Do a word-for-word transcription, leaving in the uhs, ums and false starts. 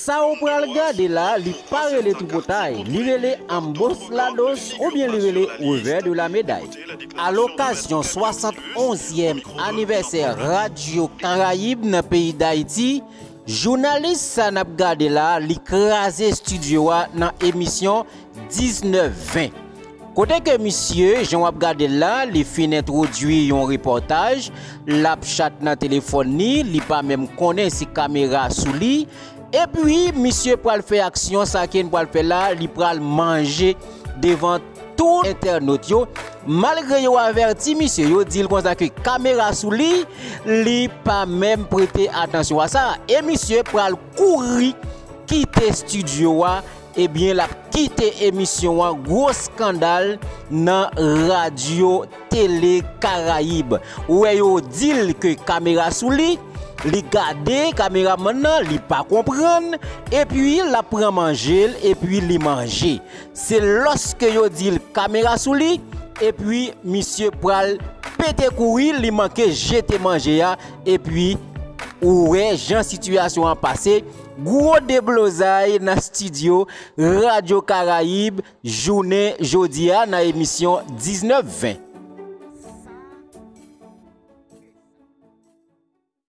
Sa ou pral gade la, li pa rele tripotay, li rele ambos lados oubyen li rele revè de la meday. A lokazyon swasannonzyèm anivèsè Radyo Karayib nan peyi Dayiti, jounalis sa n ap gade la, li kraze estidyo a nan emisyon diznèf ven. Kote ke misye, jan w ap gade l la, li fin entwodui yon repòtaj, l ap chat nan telefòn li, li pa menm konnen si kamera sou li, epi misye pral fè aksyon sa ke n pral fè la, li pral manje devan tout entènot yo. Malgre yo avèti misye, yo di l konsa ke kamera sou li, li pa menm prete atansyon a sa. E misye pral kouri kite estidyo a, ebyen, l ap kite emisyon an. Gwo eskandal nan radyo tele Karayib. Ou wè yo di l ke kamera sou li, li gade kameramann nan, li pa konprann, epi l ap pran manje l, epi li manje. Se lòske yo di l kamera sou li, epi misye pral pete kouri, li manke jete manje a, epi ou wè jan sitiyasyon an pase. Gwo deblozay nan estidyo Radyo Karayib jounen jodi a nan emisyon diznèf ven.